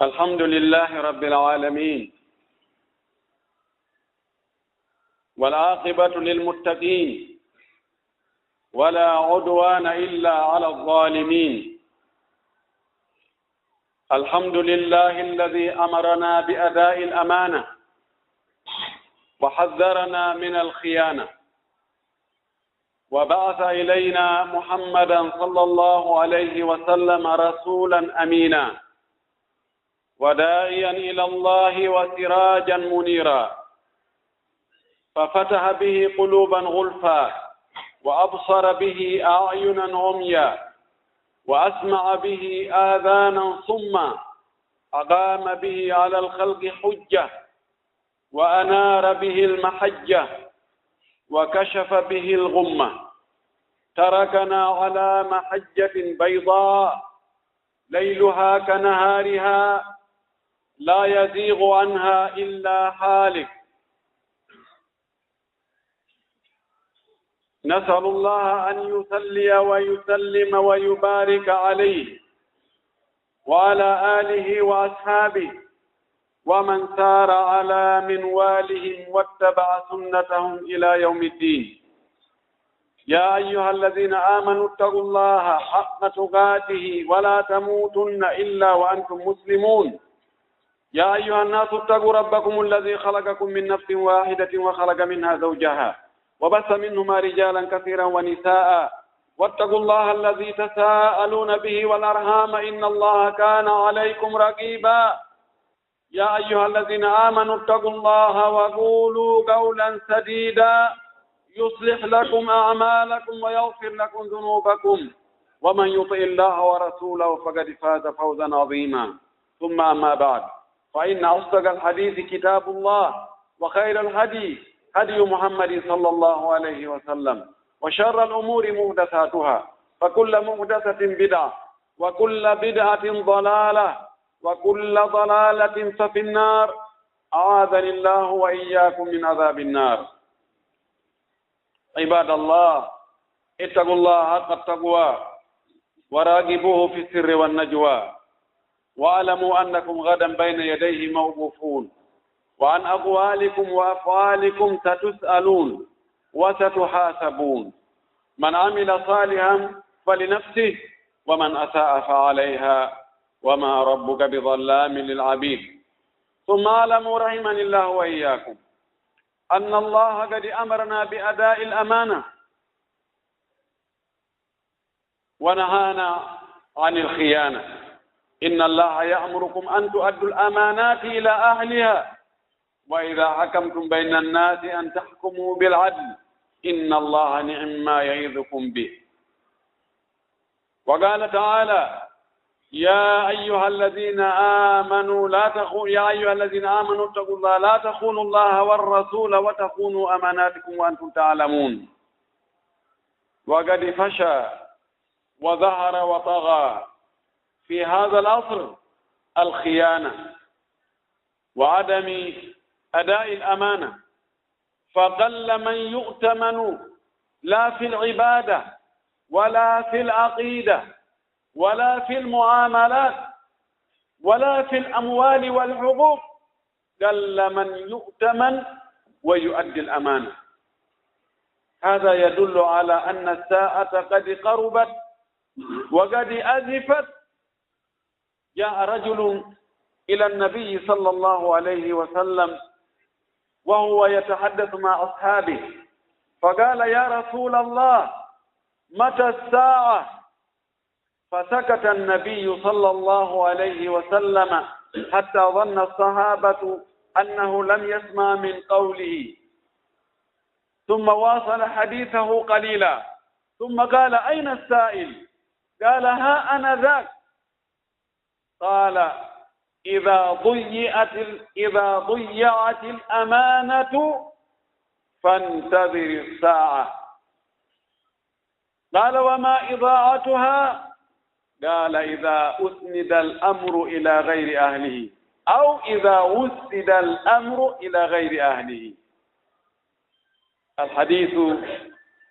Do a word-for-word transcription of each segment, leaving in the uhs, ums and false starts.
الحمد لله رب العالمين، والعاقبة للمتقين، ولا عدوان إلا على الظالمين. الحمد لله الذي أمرنا بأداء الأمانة وحذرنا من الخيانة، وبعث إلينا محمدا صلى الله عليه وسلم رسولا أمينا، وداعيا إلى الله وسراجا منيرا، ففتح به قلوبا غلفا، وأبصر به أعينا عميا، وأسمع به آذانا صما، أقام به على الخلق حجة، وأنار به المحجة، وكشف به الغمة، تركنا على محجة بيضاء ليلها كنهارها لا يزيغ عنها إلا هالك. نسأل الله أن يصلي ويسلم ويبارك عليه وعلى آله وأصحابه ومن سار على منوالهم واتبع سنتهم إلى يوم الدين. يا أيها الذين آمنوا اتقوا الله حق تقاته ولا تموتن إلا وأنتم مسلمون. يا أيها الناس اتقوا ربكم الذي خلقكم من نفس واحدة وخلق منها زوجها وبث منهما رجالا كثيرا ونساء واتقوا الله الذي تساءلون به والأرحام إن الله كان عليكم رقيبا. يا أيها الذين آمنوا اتقوا الله وقولوا قولا سديدا يصلح لكم أعمالكم ويغفر لكم ذنوبكم ومن يطع الله ورسوله فقد فاز فوزا عظيما. ثم أما بعد، فإن أصدق الحديث كتاب الله، وخير الهدي هدي محمد صلى الله عليه وسلم، وشر الأمور محدثاتها، فكل محدثة بدعة، وكل بدعة ضلالة، وكل ضلالة ففي النار. أعاذني الله وإياكم من عذاب النار. عباد الله، اتقوا الله حق التقوى وراقبوه في السر والنجوى، واعلموا أنكم غدا بين يديه موقوفون، وعن أقوالكم وأفعالكم ستسألون وستحاسبون. من عمل صالحا فلنفسه ومن أساء فعليها وما ربك بظلام للعبيد. ثم اعلموا رحمني الله وإياكم أن الله قد أمرنا بأداء الأمانة ونهانا عن الخيانة. إن الله يأمركم أن تؤدوا الأمانات إلى أهلها وإذا حكمتم بين الناس أن تحكموا بالعدل إن الله نعم ما يعظكم به. وقال تعالى: يا أيها الذين آمنوا لا تخو-، يا أيها الذين آمنوا اتقوا الله لا تخونوا الله والرسول وتخونوا أماناتكم وأنتم تعلمون. وقد فشى وظهر وطغى في هذا العصر الخيانة وعدم أداء الأمانة، فقل من يؤتمن لا في العبادة ولا في العقيدة ولا في المعاملات ولا في الأموال والحقوق، قل من يؤتمن ويؤدي الأمانة. هذا يدل على أن الساعة قد قربت وقد أزفت. جاء رجل إلى النبي صلى الله عليه وسلم وهو يتحدث مع أصحابه فقال: يا رسول الله، متى الساعة؟ فسكت النبي صلى الله عليه وسلم حتى ظن الصحابة أنه لم يسمع من قوله، ثم واصل حديثه قليلا، ثم قال: أين السائل؟ قال: ها أنا ذاك. قال: إذا ضيعت ال-، إذا ضيعت الأمانة فانتظر الساعة. قال: وما إضاعتها؟ قال: إذا أسند الأمر إلى غير أهله، أو إذا وسد الأمر إلى غير أهله. الحديث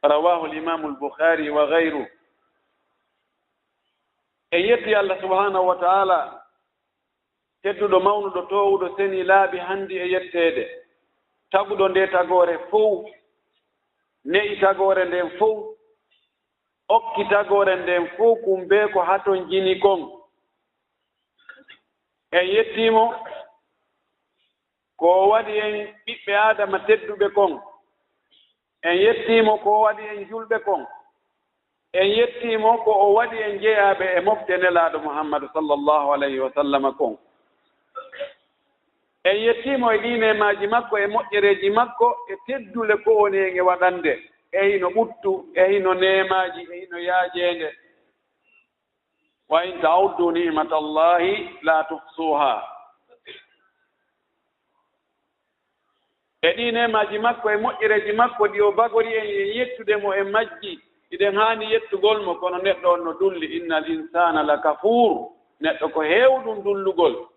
رواه الإمام البخاري وغيره. En yetti Allah subhanahu wa ta'ala, tedduɗo, mawnuɗo, toowuɗo, senii, laaɓi, hanndi e yetteede, taguɗo nde tagoore fow, ne'i tagoore nden fow, okki tagoore nden fow, kumbee ko hatonjini kon. En yettii mo ko o waɗi en ɓiɓɓe Aadama tedduɓe kon. En yettii mo ko o waɗi en julɓe kon. En yettii mo ko o waɗi en jeyaaɓe e mofte Nelaaɗo Muhammadu sallallahu alayhi wa sallama kon. En yettii mo e ɗii neemaaji makko, e moƴƴereeji makko, e teddule ko woni en e waɗande, e hino ɓuttu, e hino neemaaji, e hino yaajeende. "Wa in ta'uddu ni'matallahi la tuhsuha." E ɗii neemaaji makko e moƴƴereeji makko ɗi o bagori en, en yettude mo e majji, hiɗen haani yettugol mo, kono neɗɗo on no dulli. "Innal insana la kafur." Neɗɗo ko heewɗum dullugol.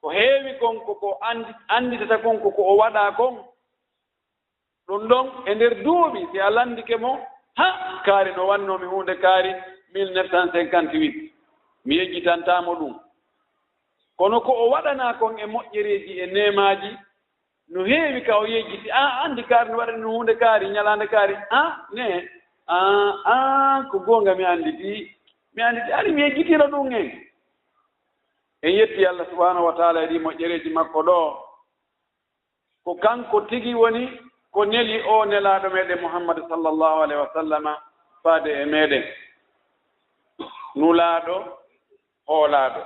Ko heewi kon ko, ko anndi-, annditata kon ko, ko o waɗaa kon. Ɗum ɗon e nder duuɓi, si a lanndike mo, ha, kaari no wannoo mi huunde kaari mille neuf cent cinquante-huit, mi yejjitantaa mo ɗum. Kono ko o waɗanaa kon e moƴƴereeji e neemaaji, no heewi ka o yejjiti. "An, anndi kaari no waɗani mi huunde kaari, ñalaande kaari, ha, ne, a, a, ko goonga mi annditi, mi annditi, ari mi yejjitino ɗum en." En yetti Allah subhanahu wa taala e ɗi moƴƴereeji makko ɗo. Ko kanko tigi woni ko neli o Nelaaɗo meɗen Muhammadu sallallahu alayhi wa sallama faade e meɗen. Nulaaɗo, hoolaaɗo,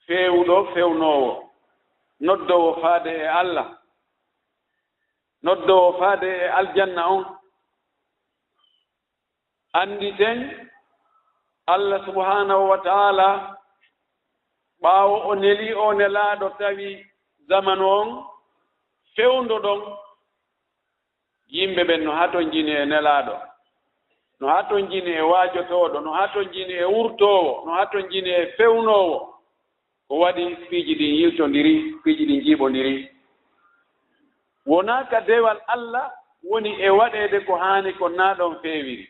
feewuɗo, fewnoowo, noddoowo faade e Allah, noddoowo faade e aljanna on. Annditen, Allah subhanahu wa taala, ɓaawo o neli o Nelaaɗo, tawi zamanu on fewndo ɗon, yimɓe ɓen no hatonjini e Nelaaɗo, no hatonjini e waajotooɗo, no hatonjini e wurtoowo, no hatonjini e fewnoowo. Ko waɗi piiji ɗin yiltondiri, piiji ɗin njiiɓondiri? Wonaa ka dewal Allah woni e waɗeede ko haani kon, naa ɗon feewiri.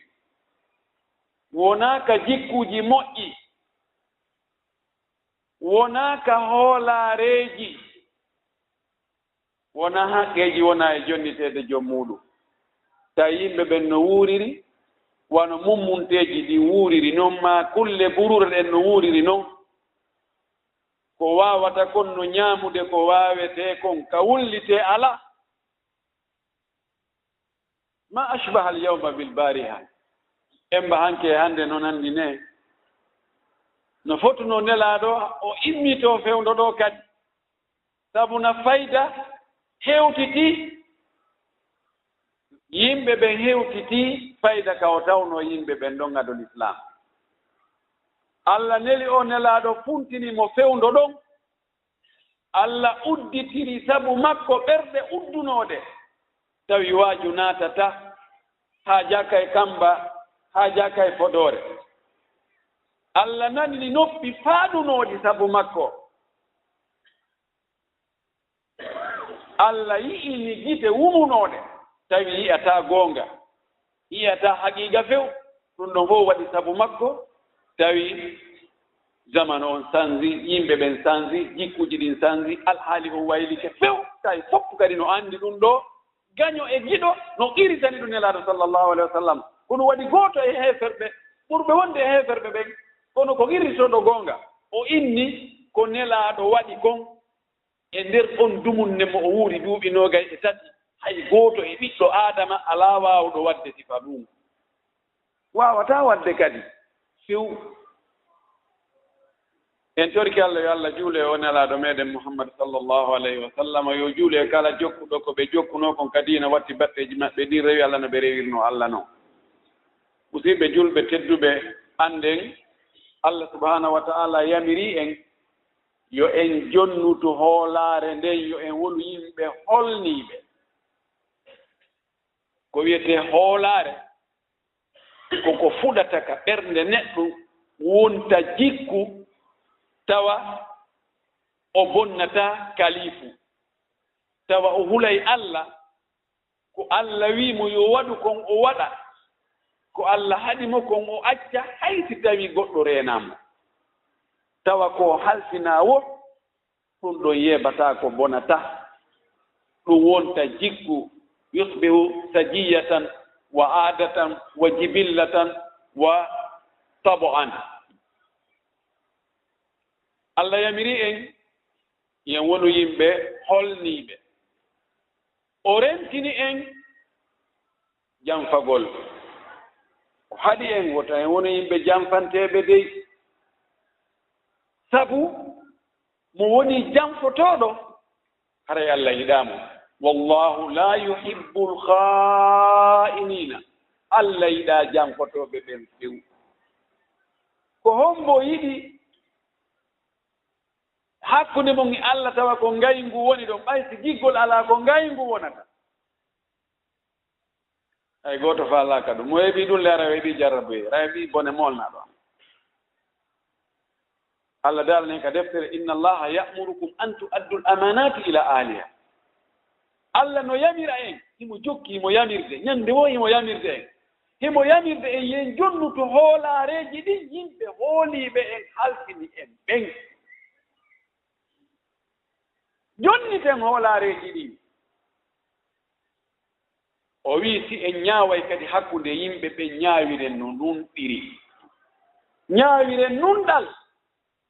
Wonaa ka jikkuuji moƴƴi. Wonaa ka hoolaareeji. Wonaa haqqeeji, wonaa e jonniteede joom muuɗum. Tawi yimɓe ɓen no wuuriri, wano mummunteeji ɗin wuuriri non, maa kulle buruure ɗen no wuuriri non. Ko waawata kon no ñaamude ko waawetee kon, ka wullitee alaa. Ma ashbaha al yawma bil bariha. Emba hanke e hannde no nanndi ne. No fotunoo Nelaaɗo o immitoo fewndo ɗoo kadi. Sabu na fayda hewtitii, yimɓe ɓen hewtitii fayda ka o tawnoo yimɓe ɓen ɗon adol Islam. Allah neli o Nelaaɗo, funtini mo fewndo ɗon. Allah udditiri sabu makko ɓerɗe uddunoode, tawi waaju naatataa, haajaaka e kamba, haajaaka e fodoore. Allah nanini noppi faaɗunooɗi sabu makko. Allah yi'ini gite wumunooɗe, tawi yi'ataa goonga, yi'ataa haqiiqa few. Ɗum ɗon fof waɗi sabu makko, tawi zamanu on sanzi, yimɓe ɓen sanzi, jikkuuji ɗin sanzi, alhaali on waylike few, tawi fof kadi no anndi ɗum ɗo, gaño e giɗo no qiritani ɗum Nelaaɗo sallallahu alaihi wasallam. Ko ɗum waɗi gooto e heeferɓe ɓurɓe wonde e heeferɓe ɓen, kono ko qirritooɗo goonga, o inni ko Nelaaɗo waɗi kon. E nder on dumunne mo o wuuri duuɓi noogay e tati, hay gooto e ɓiɗɗo Aadama alaa waawɗo waɗde sifa ɗum. Waawataa waɗde kadi. Few. En torike Allah, yo Allah juule o Nelaaɗo meɗen Muhammad sallallahu alaihi wasallam, yo juule kala jokkuɗo ko ɓe jokkunoo kon ka diina, watti batteeji maɓɓe ɗin, rewi Allah no ɓe rewirnoo Allah non. Musiɓɓe julɓe tedduɓe, annden Allah subhanahu wa ta'ala yamiri en yo en jonnutu hoolaare nden, yo en wonu yimɓe holniiɓe. Ko wiyetee hoolaare, ko ko fuɗata ka ɓernde neɗɗo, wonta jikku, tawa o bonnataa kalifu, tawa o hulay Allah, ko Allah wi'i mo yo waɗu kon o waɗa, ko Allah haɗi mo kon o acca, hay si tawii goɗɗo reenaa mo. tawa ko halfinaa wo, ɗum ɗon yeebataa ko bonataa. Ɗum wonta jikku, yusbihu sajiyatan wa aadatan wa jibillatan wa tabo'an. Allah yamiri en, yen wonu yimɓe holniiɓe. O rentini en janfagol. O haɗi en wota en wonu yimɓe janfanteeɓe dey. Sabu mo woni janfotooɗo, haray Allah yiɗaa mo. Wallahu la yuhibbul kha'inina. Allah yiɗaa janfotooɓe ɓen few. Ko hombo yiɗi hakkunde mon e Allah tawa ko ngayngu woni ɗon, ɓay si giggol alaa ko ngayngu wonata? Hay gooto faalaaka ɗum. Mo heɓi ɗum le, ara o heɓi jarrabuye, ara o heɓi bone molnaaɗo. Allah daalani en ka deftere, "Inna Allaha ya'murukum an tu'addul amanati ila ahliha." Allah no yamira en, himo jokki, himo yamirde, ñande wo himo yamirde en. Himo yamirde en yen jonnutu hoolaareeji ɗin yimɓe hooliiɓe en halfini en ɓen. Jonniten hoolaareeji ɗin. O wi'i, si en ñaaway kadi hakkunde yimɓe ɓen, ñaawiren no nunɗiri. Ñaawiren nunɗal,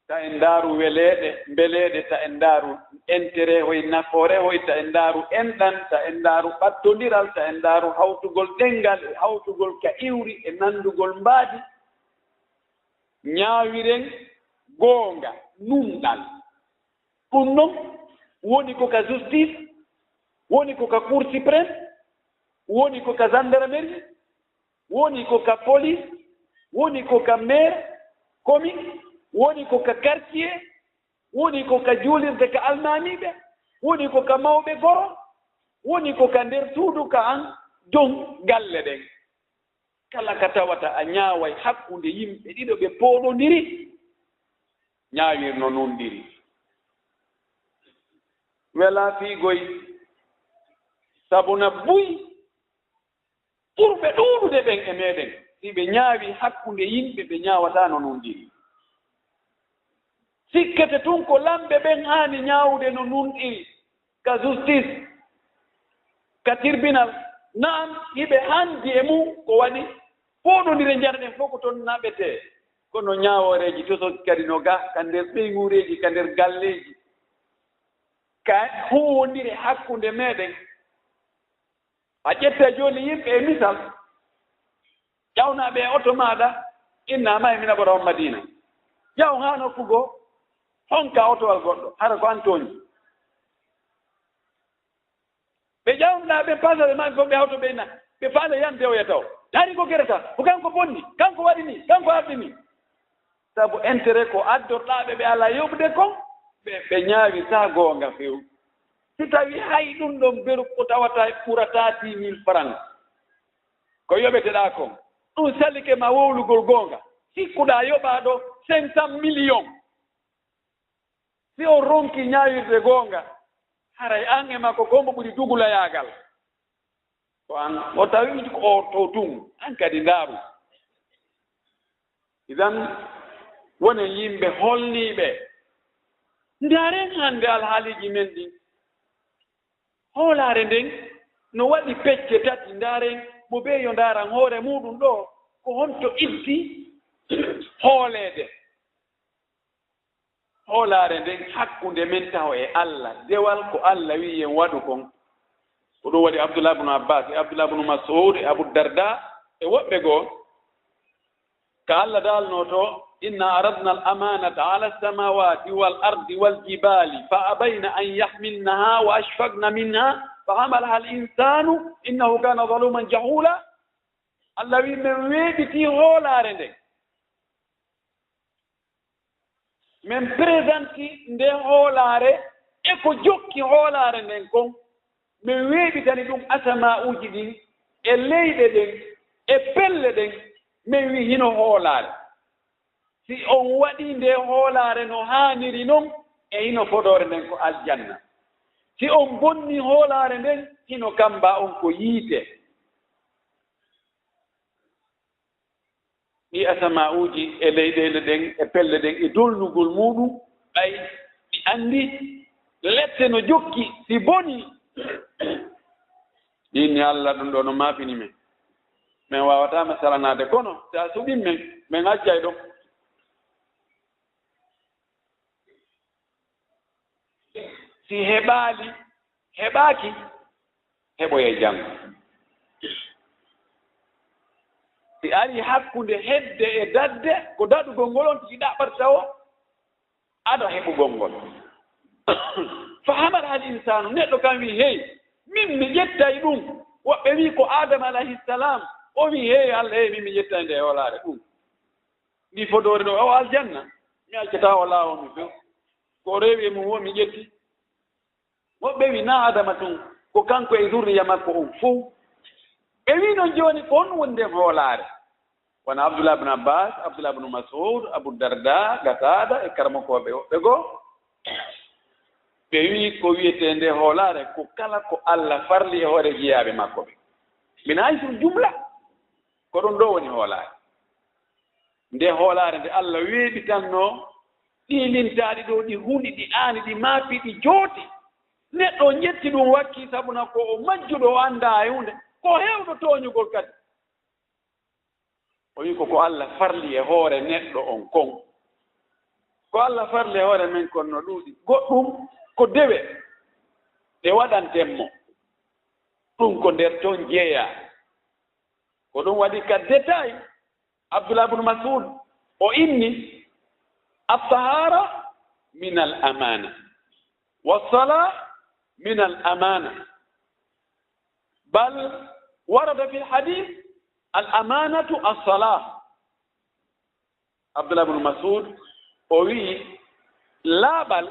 ta en ndaaru weleeɗe, mbeleeɗe, ta en ndaaru enteree hoy, nafoore hoy, ta en ndaaru enɗan, ta en ndaaru ɓattondiral, ta en ndaaru hawtugol ɗenngal e hawtugol ka iwri e nanndugol mbaadi. Ñaawiren goonga, nunɗal. Ɗum non woni ko ka justice, woni ko ka Cour suprême, woni ko ka gendarmerie, woni ko ka police, woni ko ka maire, commune, woni ko ka quartier, woni ko ka juulirde ka almaamiiɓe, woni ko ka mawɓe goro, woni ko ka nder suudu ka an jon galle ɗen. Kala ka tawata a ñaaway hakkunde yimɓe ɗiɗo ɓe pooɗondiri, ñaawir no nunɗiri. Welaa fiigoy, sabu na buy ɓurɓe ɗuuɗude ɓen e meɗen, si ɓe ñaawi hakkunde yimɓe, ɓe ñaawataa no nunɗiri. Sikkete tun ko lamɓe ɓen haani ñaawude no nunɗiri, ka justice, ka tribunal. Na'am, hiɓe handi e mum ko waɗi pooɗondire njarɗen fof ko ton naɓetee. Kono ñaawooreeji tosoki kadi no ga, ka nder ɓeynguureeji, ka nder galleeji, ka huuwondire hakkunde meɗen. A ƴetta jooni yimɓe e misal, ƴawna ɓe e oto maaɗa, inna maayi mina ɓora on Madina. Ƴaw haa nokku goo, honka otowal goɗɗo, hara ko an tooñi. Ɓe ƴawna ɓe pasaje maɓɓe fof, ɓe hawto ɓe inna, ɓe faale yan dewoya taw. Taari ko gerata, ko kanko bonni, kanko waɗi ni, kanko ardi ni. Sabu intérêt ko addorɗaa ɓe, ɓe alaa yoɓude kon, ɓe, ɓe ñaawi saa goonga few. Si tawi hay ɗum ɗon beru ko tawata ɓurataa dix mille francs, ko yoɓeteɗaa kon, ɗum salike ma wowlugol goonga, sikkuɗaa yoɓaaɗo cinq cent millions. Si on ronki ñaawirde goonga, haray an e makko, ko mbo ɓuri dugulayaagal? Ko an, o tawi ko o to tun, an kadi ndaaru. Idan, wonen yimɓe holniiɓe. Ndaaren hannde alhaaliiji men ɗin. Hoolaare nden no waɗi pecce tati. Ndaaren mo bee yo ndaaran hoore muuɗum ɗoo, ko honto iddi hooleede. Hoolaare nden hakkunde men taho e Allah, dewal ko Allah wi'i en waɗu kon. Ko ɗum waɗi Abdullah ibn Abbas e Abdullah ibn Mas'ud e Abu Darda e woɓɓe goo. Ka Allah daalnoo to, "Inna aradna al-amanata ala as-samawati wal ardi wal jibali fa abayna an yahmilnaha wa ashfaqna minha fa hamalaha al-insanu innahu kana zaluman jahula." Allah wi'i, men weeɓitii hoolaare nden. Men présentii nde hoolaare e ko jokki hoolaare nden kon. Men weeɓitani ɗum asamaa'uuji ɗin e leyɗe ɗen e pelle ɗen. Men wi'i hino hoolaare. Si on waɗii nde hoolaare no haaniri non, e hino fodoore nden ko aljanna. Si on bonnii hoolaare nden, hino kamba on ko yiite. Ɗi asama'uuji e leyɗeele ɗen e pelle ɗen e dolnugol muuɗum, ɓay ɗi anndi lette no jokki, si bonii, ɗi inni, "Allah, ɗum ɗoo no maafini men. Men waawataa masalanaade, kono si a suɓii men, men accay ɗon." Si heɓaali, heɓaaki, heɓoyay janngo. Si ari hakkunde hedde e dadde, ko daɗugol ngol on tigi ɗaɓɓata o ado heɓugol ngol. Fa hamara hal insaanu, neɗɗo kan wi'i, "Hey, min mi ƴettay ɗum." Woɓɓe wi'i ko Aadama alayhi salaam, o wi'i, "Hey, Allah, hey, min mi ƴettay nde hoolaare ɗum. Ndi fodoore ɗo, o aljanna, mi accataa o laawol mi few. Ko o rewi e mum o mi ƴetti." Woɓɓe wi, "Naa Adama tun, ko kanko e zurriya makko on fow." Ɓe wi noon jooni, ko honɗum woni nden hoolaare? Wano Abdullah ibn Abbas, Abdullah ibn Mas'ud, Abu Darda, Qatada e karamokooɓe woɓɓe goo, ɓe wi ko wiyetee nde hoolaare, ko kala ko Allah farli e hoore jiyaaɓe makko ɓe. Min haysu jumla, ko ɗum ɗoo woni hoolaare. Nde hoolaare nde Allah weeɓitannoo, ɗii lintaaɗi ɗoo, ɗi hundi, ɗi aani, ɗi maapi, ɗi jooti. Neɗɗo on ƴetti ɗum wakki, sabuna ko o majjuɗo, o anndaa e huunde, ko heewɗo tooñugol kadi. O wi'i ko ko Allah farli e hoore neɗɗo on kon. Ko Allah farli e hoore men kon no ɗuuɗi. Goɗɗum ko dewe ɗe waɗanten mo. Ɗum ko nder ton jeyaa. Ko ɗum waɗi ka détail, Abdullah ibn Mas'ud, o inni, "At-tahara min al-amana, wa sala min al-amana, bal warada fil hadith, al-amanatu as-salah." Abdullah ibn Mas'ud, o wi'i, laaɓal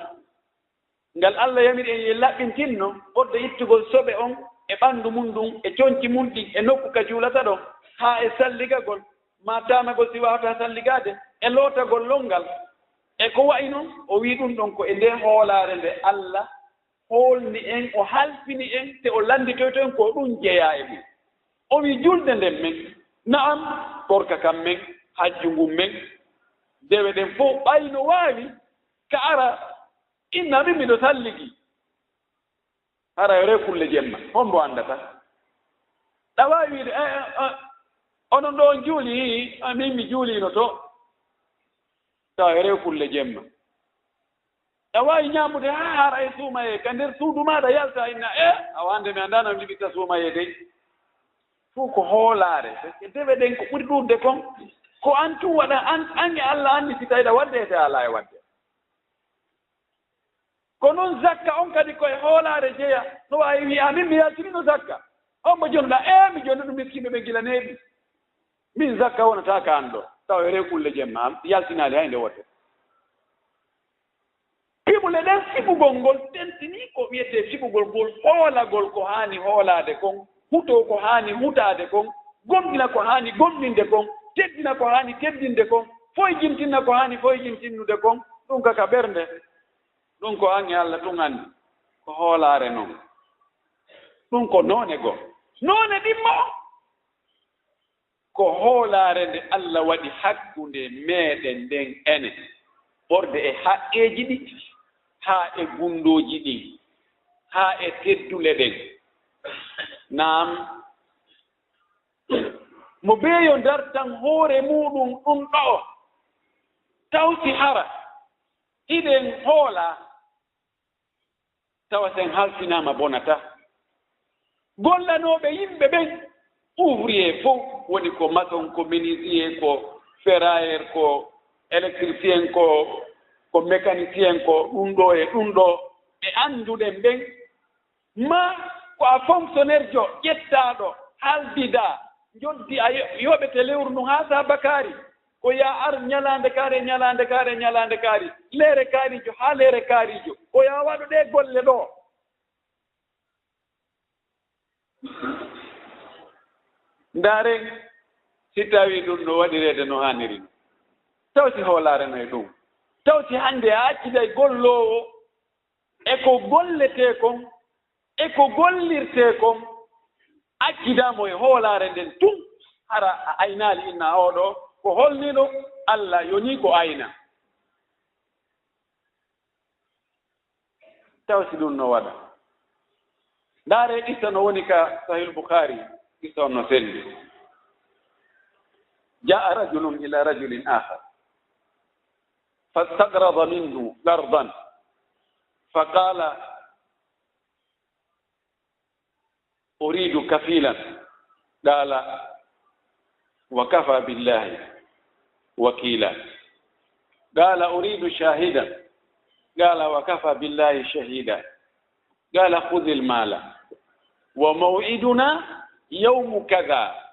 ngal Allah yamiri en yo laɓɓintinno, ɓurde ittugol soɓe on e ɓanndu mum ndun, e conci mum ɗin, e nokku ka juulata ɗon, haa e salligagol, maa taamagol si waawataa salligaade, e lootagol lonngal, e ko wa'i non, o wi'i ɗum ɗon ko e nde hoolaare nde Allah hoolni en, o halfini en, te o lannditoyto en ko ɗum jeyaa e mum. O wi'i julde nden men, na'am, korka kan men, hajju ngun men, dewe ɗen fow, ɓay no waawi ka ara, inna min miɗo salligi. Hara yo rew kulle jemma, hombo anndata? Ɗa waawi wiide, "Eh, eh, eh, onon ɗo on juuli?" "Amin mi juulino to." Tawa yo rew kulle jemma. Ɗa waawi ñaamude haa hara e suumayee ka nder suudu maaɗa yalta inna, "Eh, awa hannde mi anndaa no mi liɓirta suumayee dey." Fuu ko hoolaare, e dewe ɗen ko ɓuri ɗuuɗde kon. Ko an tun waɗa, an, an e Allah anndi si tawi ɗa waɗde e si a alaa e waɗde. Ko non zakka on kadi ko e hoolaare jeya. No waawi wi'a, "Amin mi yaltinino zakka." On mo jonnuɗaa, "Eh, mi jonnuɗo miskiiɓe ɓe gila neeɓi." Min zakka wonata ka an ɗo. Tawa e rew kulle jemma am, yaltinaali hay nde wote. Fiɓule ɗen, fiɓugol ngol tentinii ko wiyetee fiɓugol ngol, hoolagol ko haani hoolaade kon, hutoo ko haani hutaade kon, gomɗina ko haani gomɗinde kon, teddina ko haani teddinde kon, foyjintinna ko haani foyjintinnude kon, ɗum ka, ka ɓernde. Ɗum ko an e Allah tun anndi. Ko hoolaare non. Ɗum ko noone goo. Noone ɗimmo on. Ko hoolaare nde Allah waɗi hakkunde meeɗen nden enen, ɓorde e haqqeeji ɗin, haa e gunndooji ɗin, haa e teddule ɗen. Naam, mo beeyo dartan hoore muuɗum ɗum ɗo'o, taw si hara hiɗen hoolaa, tawa sen halfinaama bonata. Gollanooɓe yimɓe ɓen, ouvrier fow, woni ko maçon, ko menuisier, ko ferrailleur, ko électricien, ko, ko mécanicien, ko ɗum ɗo e ɗum ɗo, ɓe annduɗen ɓen, maa ko a fonctionnaire jo ƴettaaɗo, haldidaa, njoddi a yo-, yoɓete lewru ndun haa saha bakaari, ko yaa ar ñalaande kaari, ñalaande kaari, ñalaande kaari, leere kaarijo haa leere kaarijo, ko yaa waɗu ɗee golle ɗoo. Ndaaren si tawii ɗum no waɗireede no haaniri non. Taw si hoolaare no e ɗum. Taw si hannde a acciday golloowo e ko golletee kon, e ko gollirtee kon, accidaa mo e hoolaare nden tun, hara a aynaali inna oo ɗoo, Ko holni ɗum? Allah yoni ko ayna. Taw si ɗum no waɗa. Ndaare qissa no woni ka Sahih Bukhari, qissa on no selli. جاء رجل إلى رجل آخر فاستقرض منه قرضا فقال: أريد كفيلا. قال: وكفى بالله وكيلا. قال: أريد شاهدا. قال: وكفى بالله شهيدا. قال: خذ المال وموعدنا يوم كذا.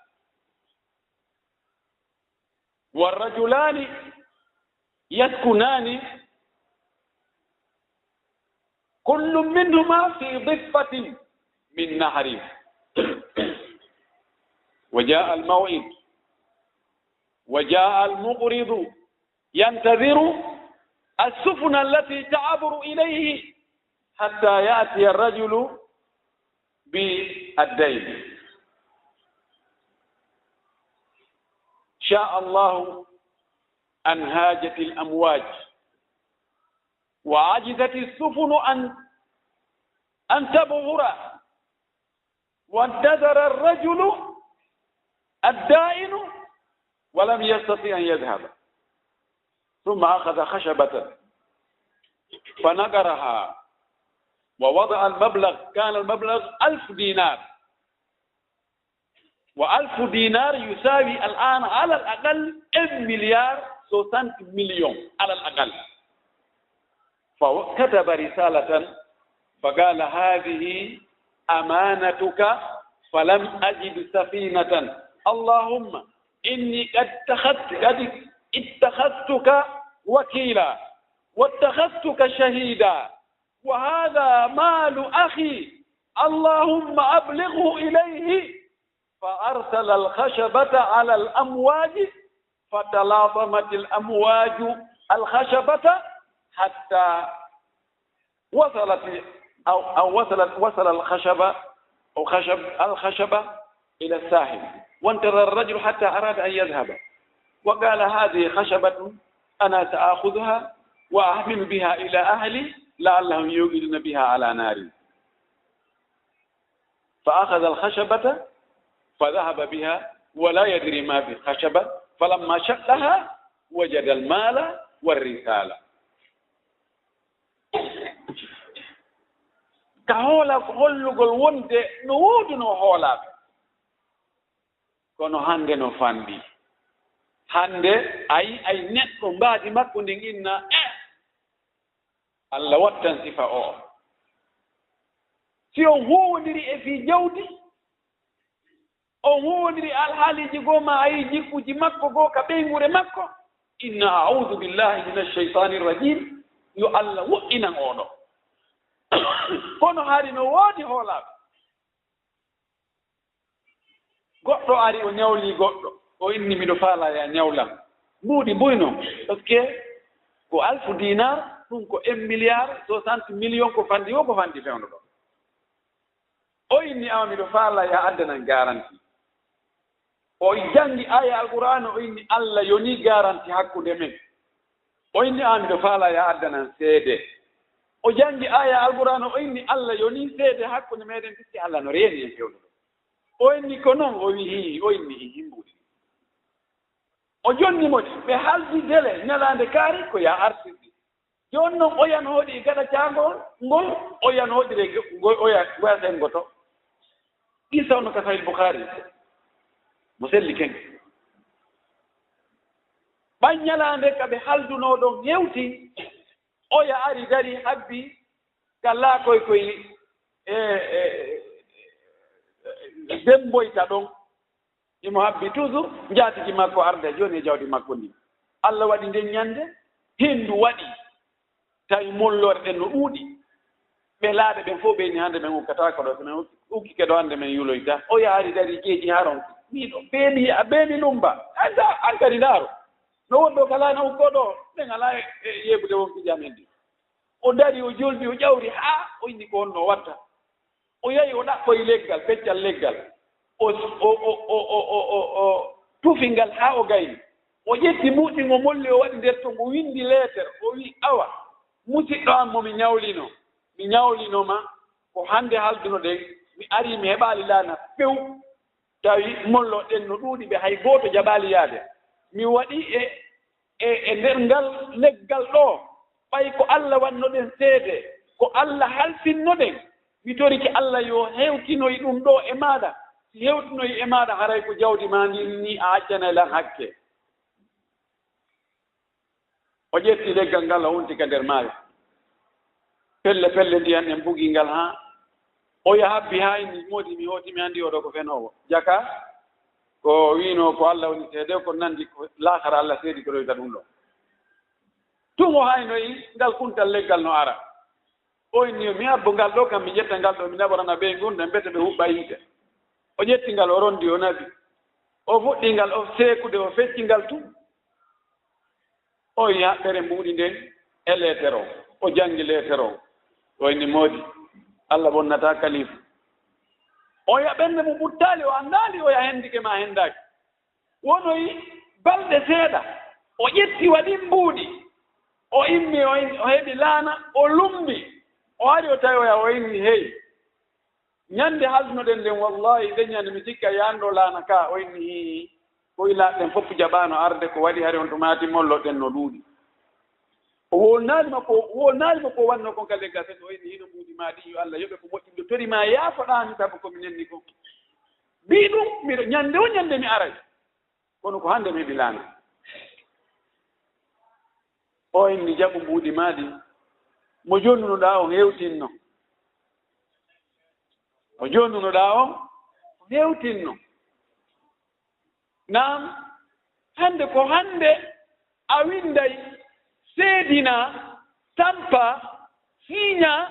والرجلان يسكنان كل منهما في ضفة من نهر. وجاء الموعد وجاء المقرض ينتظر السفن التي تعبر إليه حتى يأتي الرجل بالدين. شاء الله أن هاجت الأمواج وعجزت السفن أن، أن تبحر، وانتظر الرجل الدائن ولم يستطع أن يذهب، ثم أخذ خشبة فنقرها ووضع المبلغ، كان المبلغ ألف دينار، وألف دينار يساوي الآن على الأقل un milliard soixante millions على الأقل. فكتب رسالة فقال: هذه أمانتك فلم أجد سفينة، اللهم إني قد اتخذت، قد اتخذتك وكيلا واتخذتك شهيدا، وهذا مال أخي، اللهم أبلغه إليه. فأرسل الخشبة على الأمواج فتلاطمت الأمواج الخشبة حتى وصلت، أو، أو وصلت، وصل الخشبة، أو خشب، الخشبة إلى الساحل، وانتظر الرجل حتى أراد أن يذهب، وقال: هذه خشبة أنا سآخذها وأحمل بها إلى أهلي لعلهم يوقدون بها على نار. فأخذ الخشبة فذهب بها ولا يدري ما في الخشبة، فلما شقها وجد المال والرسالة. Ka hoola ko hollugol wonde no woodunoo hoolaaɓe. Kono hannde no fanɗi. Hannde ay, ay neɗɗo mbaadi makko ndin inna, eh, Allah wattan sifa o. Si on huuwondiri e fii jawdi, on huuwondiri alhaaliiji goo maa a yii jikkuuji makko goo ka ɓeynguure makko, inna a'uudu billahi mina shaytaani rajim, yo Allah woɗɗinan oo ɗoo. Kono hari no woodi hoolaaɓe. Goɗɗo ari, o ñawli goɗɗo, o inni, "Miɗo faalaa ya ñawlan." Mbuuɗi mbuy non, parce que ko alfu dinar, ɗum ko un milliard soixante millions, ko fanɗi o, ko fanɗi fewndo ɗo. O inni, "Awa miɗo faalaa ya addanan garanti." O janngi aaya Alqur'aana, o inni, "Allah yoni garanti hakkunde men." O inni, "Awa miɗo faalaa ya addanan seede." O janngi aaya Alqur'aana, o inni, "Allah yoni seede hakkunde meɗen, puisque Allah no reeni en fewndo ɗo." O inni ko non, o wi'i, o inni himbuɗi. O jonni mo ɗi, ɓe haldi dele ñalaande kaari ko ya artirde. Jooni non oya no hoɗi e gaɗa caangol ngol, oya no hoɗiri e ge-, ngo-, oya, ngoya senngoto. Qissa on no ka Sahih Bukhari. Mo selli ken. Ɓay ñalaande ka ɓe haldunoo ɗon hewti, oya ari dari habbi ka laakoy koy e, e, e, demboyta ɗon. Himo habbi toujours, njaatigi makko arda jooni e jawdi makko ndi. Allah waɗi nden ñande, hendu waɗi, tawi mollore ɗen no ɗuuɗi. Ɓe laaɗe ɓen fof ɓe inni, "Hande men ukkataako ɗo, so men ukki, ukkike ɗo, hande men yuloyta." O yaari dari jeeji haa ronki. Miɗo beeli, a beeli lumba. Anda, an kadi ndaaro. No wonɗo kala na ukko ɗo, men alaa e, e yeebude wonki jam en ɗi. O dari, o jolbi, o ƴawri haa o inni ko honno o watta. O yahi, o ɗaɓɓoyi leggal, peccal leggal. O, o, o tufi ngal haa o gayni. O ƴetti mbuuɗi ngo molli, o waɗi nder ton, o winndi leeter, o wi'i, "Awa, musiɗɗo am mo mi ñawlino, mi ñawlino ma ko hannde haldunoɗen, mi arii mi heɓaali laana few, tawi mollo ɗen no ɗuuɗi ɓe hay gooto jaɓaali yaade. Mi waɗi e, e, e nder ngal leggal ɗo, ɓay ko Alla wannoɗen seede, ko Alla halfinnoɗen, mi torike Alla yo hewtinoy ɗum ɗo e maaɗa, si hewtinoy e maaɗa haray ko jawdi maa ndin ni a accanay lan hakke." O ƴetti leggal ngal, o wonti ka nder maare. Pelle pelle ndiyan ɗen bugii ngal haa o yahabbi haa inni, "Moodi, mi hooti, mi anndi oɗo ko fenoowo." Jaka ko wi'unoo ko Alla woni seede, ko nanndi ko laakara Alla seedi ko ɗoyta ɗum ɗo. Tun o haynoyi ngal kuntal leggal no ara. O inni, "Yo mi habbo ngal ɗo kam, mi ƴetta ngal ɗo, mi naɓorana ɓeyngu on, mbete ɓe huɓɓa yiite." O ƴetti ngal, o rondi, o naɓi. O fuɗɗi ngal, o seekude, o fecci ngal tun. O yi'i haɓɓere mbuuɗi nden e leeter o. O janngi leeter o. O inni, "Moodi, Alla bonnataa kalifu." O yi'a ɓernde mum ɓuttaali, o anndaali o yi'a hendike maa hendaaki. Wonoyi balɗe seeɗa, o ƴetti waɗi mbuuɗi. O immi, o in-, o heɓi laana, o lumbi. O ari, o tawi o yi'a, o inni, "Hey, ñande haldunoɗen nden, wallahi, nden ñande mi sikka yaanɗo laana ka." O inni, "Hii, ko ilaaɗo ɗen fof jaɓaano arde, ko waɗi hari on tumaati mollo ɗen no ɗuuɗi." O wowlanaali ma ko, o wowlanaali ma ko wannoo kon ka leggal, sen o inni, "Hino mbuuɗi maa ɗin, yo Alla yoɓe ko moƴƴi, miɗo tori maa yaafoɗaa mi sabu ko mi nenni kon. Mbii ɗum, miɗo, ñande o ñande mi aray. Kono ko hannde mi heɓi laana." O inni, "Jaɓu mbuuɗi maa ɗin. Mo jonnunoɗaa on hewtinno. Mo jonnunoɗaa on hewtinno." Naam, hannde ko hannde a winnday, seedina, tampa, siiña,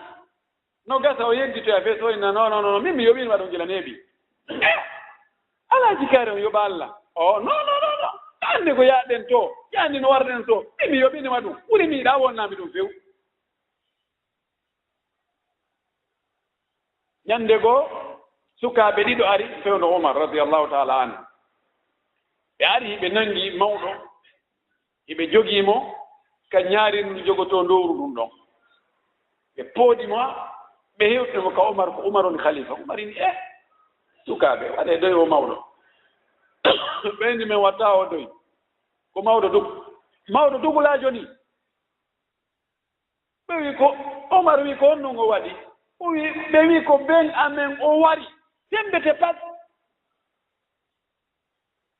no gasa o yedditoya fes, o inna, "Non, non, non, min mi yoɓiino ma ɗum gila neeɓi." Eh, alaa jikaare on yoɓa Alla. "O, non, non, non, non. Hannde ko yaaɗen to, yaani no warɗen to, min mi yoɓiino ma ɗum. Ɓuri mi yiɗaa wonnaa mi ɗum few." Ñande goo, sukaaɓe ɗiɗo ari fewndo Umar radiyallahu ta'ala anhu. Ɓe ari, ɓe nangi mawɗo, hiɓe jogii mo ka ñaari ɗum jogotoo ndowru ɗum ɗon. Ɓe pooɗi mo, ɓe hewtino mo ka Umar, ko Umar woni khalifa. Umar inni, "Eh, sukaaɓe, waɗee doy o mawɗo." Ɓe inni, "Men watta o doy. Ko mawɗo dugu. Mawɗo dugulaajo ni." Ɓe wi ko, Omar wi ko honɗum o waɗi? O wi, ɓe wi ko ben amen o wari, semmbete pat.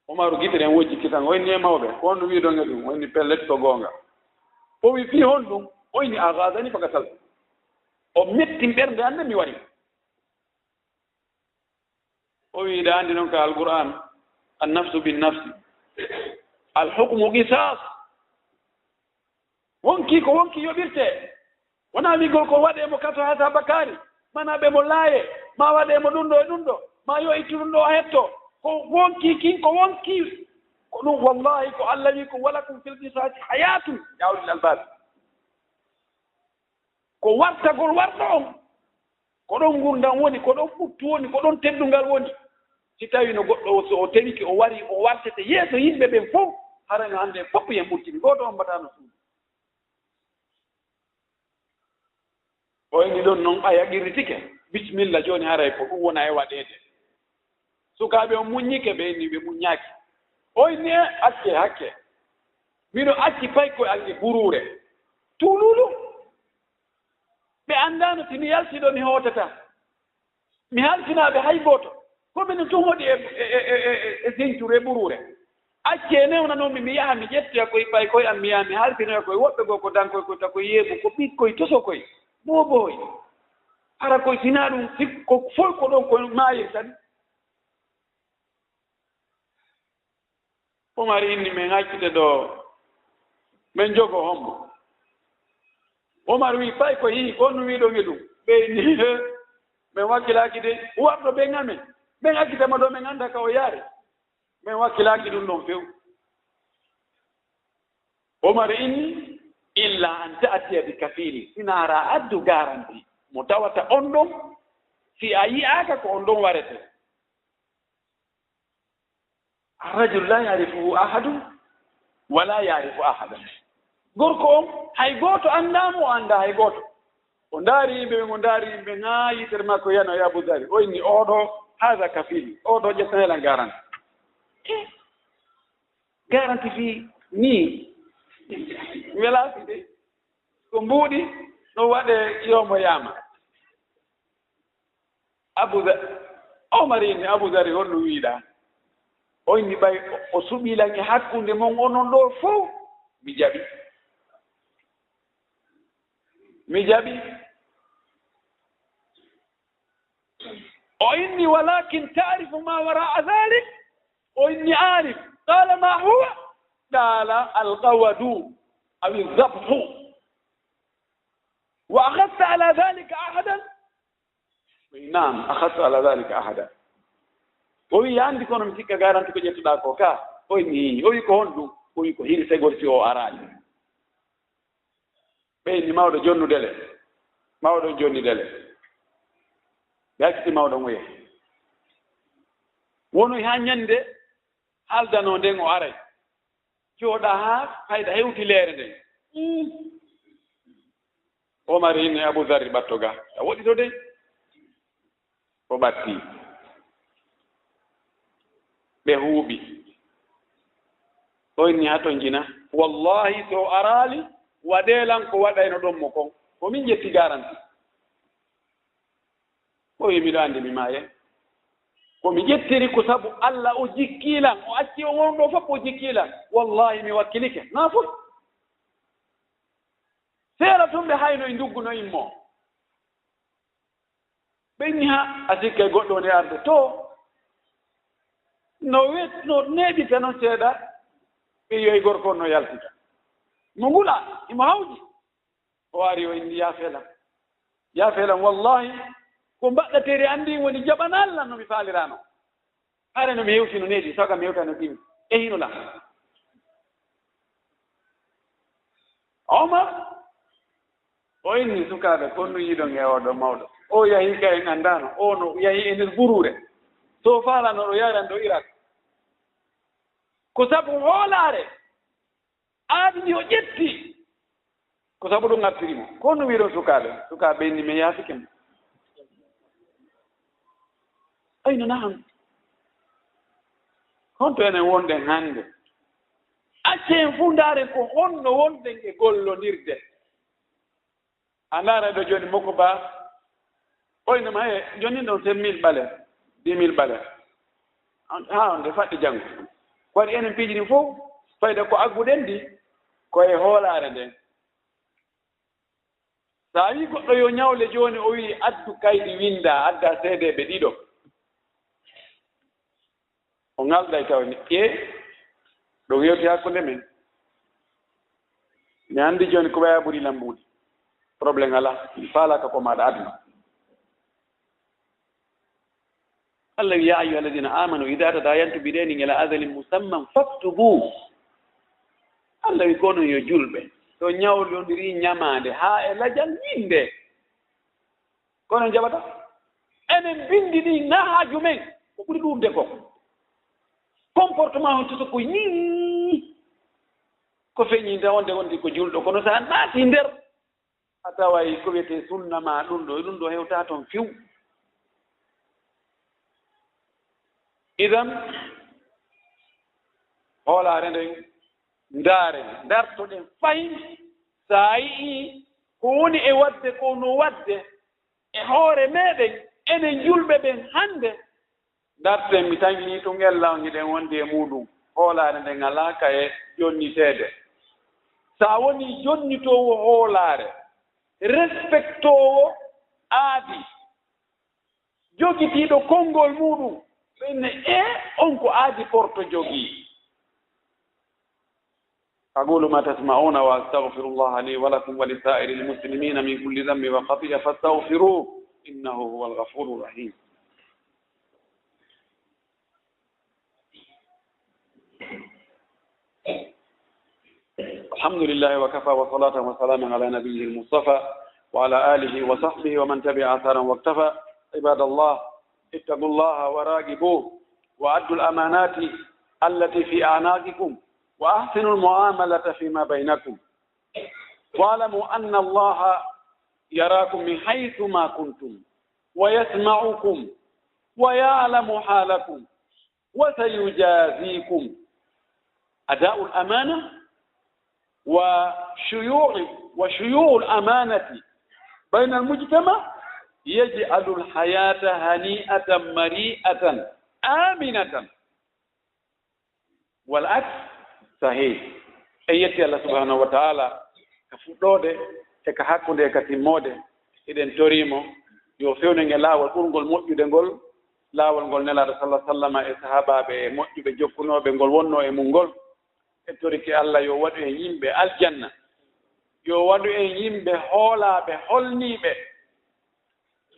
Omar gite ɗen wojji kisan, o inni e mawɓe, ko honɗum wi'uɗon e ɗum? O inni pellet ko goonga. O wi fii honɗum? O inni a gazani faka sal. O mettin ɓernde an mi wari. O wi'i, "Ɗa anndi non ka Alqur'aan, an-nafsu bin-nafsi, al-hukmu qisaas." Wonki ko wonki yoɓirtee. Wonaa wi'gol ko waɗee mo kaso haa saba kaari, mana ɓe mo laaye, ma waɗee mo ɗum ɗo e ɗum ɗo, ma yo ittu ɗum ɗo o hetto. Ko wonki kin, ko wonki. Ko ɗum, wallaahi, ko Alla wi'i ko, "Wa lakum fil qisaasi hayaatun, yaa ulil albaab." Ko wartagol warɗo on, ko ɗon ngurndan woni, ko ɗon ɓuttu woni, ko ɗon teddungal woni. Si tawii no goɗɗo o, so o tewike, o wari, o wartete yeeso yimɓe ɓen fow, haray no hannde fof yen ɓurtini, gooto on mbataa no suuɗi. O inni ɗon non, aya qirritike, bismilla, jooni haray ko ɗum wona e waɗeede. Sukaaɓe on muññike, ɓe inni ɓe muññaaki. O inni, "E, acce hakke. Miɗo acci paykoy an e buruure. Tuuluulu. Ɓe anndaano si mi yaltii ɗo mi hootataa. Mi halfinaa ɓe hay gooto. Ko minen tun hoɗi e, e, e, e, e, e sencuru e buruure. Acce newna non mi, mi yaha mi ƴettoya koy paykoy an mi yaha mi halfinoya koy woɓɓe goo ko dankoy koy, ta koy yeebu, ko ɓikkoy tosokoy, boobooy. Hara koy sinaa ɗum, si ko foy ko ɗon ko maayirta ni." Umar inni, "Men accite ɗo, men jogo hombo." Umar wi, "Pay ko hii, ko honɗum wi'uɗon e ɗum?" Ɓe inni, "He, men wakkilaaki de, warɗo ɓen amen. Men accita mo ɗo, men annda ka o yaari. Men wakkilaaki ɗum ɗon few." Umar inni, "Illa an ta'tiya bi kafiili, sinaa hara a addu garanti mo tawata on ɗon, si a yi'aaka ko on ɗon warete." Ar-rajulu laa ya'rifuhu ahadun, ولا يعرف أحدا. Gorko on, hay gooto anndaa mo, o anndaa hay gooto. O ndaari yimɓe ɓen, o ndaari yimɓe ɓen, haa yitere makko yano e Abu Dharr. O inni, "Oo ɗoo, haada kafiili, oo ɗoo ƴettanee lan garanti." Eh, garanti fii nii. Welaasi de. Ko mbuuɗi, ɗum waɗee yoomo yaama. Abu Dha-, Omar inni, "Abu Dharr, honno wiiɗaa?" O inni, "Ɓay o, o suɓii lan e hakkunde mon onon ɗoo fow, mi jaɓi. Mi jaɓi." O inni, "ولكن تعرف ما وراء ذلك؟" O inni, "Aarif." قال، "ما هو؟" قال، "القود أو الذبح. وأخذت على ذلك عهدا؟" O inni, "نعم، أخذت على ذلك عهدا." O wi'i, "A anndi kono mi sikka garanti ko ƴettuɗaa ko ka?" O inni, "Ii." O wi'i, "Ko honɗum?" O wi'i, "Ko hirsegol si o araali." Ɓe inni, "Mawɗo, jonnu dele." Mawɗo jonni dele. Ɓe acciti mawɗo on o yahi. Wonoyi haa ɲannde haaldanoo nden o aray. Jooɗaa haa fayda hewti leere nden. Mm. Omar inni Abu Dharr, "Ɓatto ga, a woɗɗito de." O ɓatti. Ɓe huuɓi. O inni, "Haa ton jina. Wallahi, so o araali, waɗee lan ko waɗayno ɗon mo kon. Ko min ƴetti garanti." O wi'i, "Miɗo anndi mi maayay." Ko mi ƴettiri ko sabu Alla o jikkii lan, o acci on on ɗoo fof o jikkii lan. Wallahi, mi wakkilike. Naa fof. Seera tun ɓe hayno e ndugguno immo. Ɓe inni, "Ha, a sikkay goɗɗo woni arde to?" No wet-, no neeɓita non seeɗa, ɓe yi'oy gorko on no yaltita. Mo ngula, imo hawji. O ari o inni, "Yaafee lan. Yaafee lan, wallahi, ko mbaɗɗateeri an ndin woni jaɓanaali lan no mi faaliraano. Hare no mi hewti no neeɓi, saga mi hewta no ɗimi. E hino lan." Omar, o inni, "Sukaaɓe, ko honɗum yiɗon e oo ɗoo mawɗo? O yahi ka en anndaano, o no yahi e nder buruure. So faalano ɗo yaaran ɗo Irak. Ko sabu hoolaare." Aadi ndi o ƴetti, ko sabu ɗum artiri mo. Ko honno wi'uɗon sukaaɓe? Sukaaɓe inni, "Mi yaafike mo." Ayno, naham. Honto enen wonɗen hannde? Accee en fuu ndaaren ko honno wonɗen e gollondirde. A ndaara ɗo jooni Moko Ba, o inno ma, "He, jooni ɗon sept mille ɓale, dix mille ɓale. Haa on nde faɗɗi janngo." Ko waɗi enen piiji ɗin fof, fayda ko agguɗen ɗi, ko e hoolaare nden. So a wii goɗɗo yo ñawle jooni, o wii, "Addu kaydi winndaa, addaa seedeeɓe ɗiɗo." O ŋalday taw ni, "Ee, ɗum yewti hakkunde men. Mi anndi jooni ko ɓeya ɓuri lambuudi. Problème alaa, mi faalaaka ko maaɗa aduna." Allah wi, "يا أيها الذين آمنوا إذا تداينتم بدين إلى أجل مسمى فاكتبوه." Allah wi, "Kono yo julɓe, so ñawlondiri ñamaande haa e lajal winnde." Kono en jaɓata. Enen binndi ɗi na haaju men. Ko ɓuri ɗuuɗde ko comportement on tuto ko yii. Ko feeñi nde wonde wondi ko julɗo. Kono so a naati nder, a taway ko wiyetee sunna ma ɗum ɗo, ɗum ɗo hewta toon few. Idan, hoolaare nden, ndaaren, ndartoɗen fahin, so a yi'ii ko woni e waɗde ko no waɗde e hoore meɗen, enen julɓe ɓen hannde, ndarten, mi tawi ni tun ella on hiɗen wondi e muuɗum, hoolaare nden alaa ka e jonniteede. So a wonii jonnitoowo hoolaare, respektoowo aadi, jogitiiɗo konngol muuɗum, ɓe inne, "Ee, on ko aadi Porto jogii." أقول ما تسمعون وأستغفر الله لي ولكم ولسائر المسلمين من كل ذنب وخطيئة فاستغفروه إنه هو الغفور الرحيم. الحمد لله وكفى وصلاة وسلام على نبيه المصطفى وعلى آله وصحبه ومن تبع أثرا واقتفى. عباد الله، اتقوا الله وراقبوه وأدوا الأمانات التي في أعناقكم وأحسنوا المعاملة فيما بينكم. واعلموا أن الله يراكم من حيث ما كنتم ويسمعكم ويعلم حالكم وسيجازيكم. أداء الأمانة وشيوع، وشيوع الأمانة بين المجتمع يجعل الحياة هنيئة مريئة آمنة. Wal aks sahih. En yetti Allah subhanahu wa ta'ala ka fuɗɗoode e ka hakkunde e ka timmoode. Eɗen tori mo yo fewnen e laawol ɓurngol moƴƴude ngol, laawol ngol Nelaaɗo sallallahu alaihi wasallam e sahaabaaɓe e moƴƴuɓe jokkunooɓe ngol wonnoo e mum ngol. En torike Allah yo waɗu en yimɓe aljanna, yo waɗu en yimɓe hoolaaɓe holniiɓe.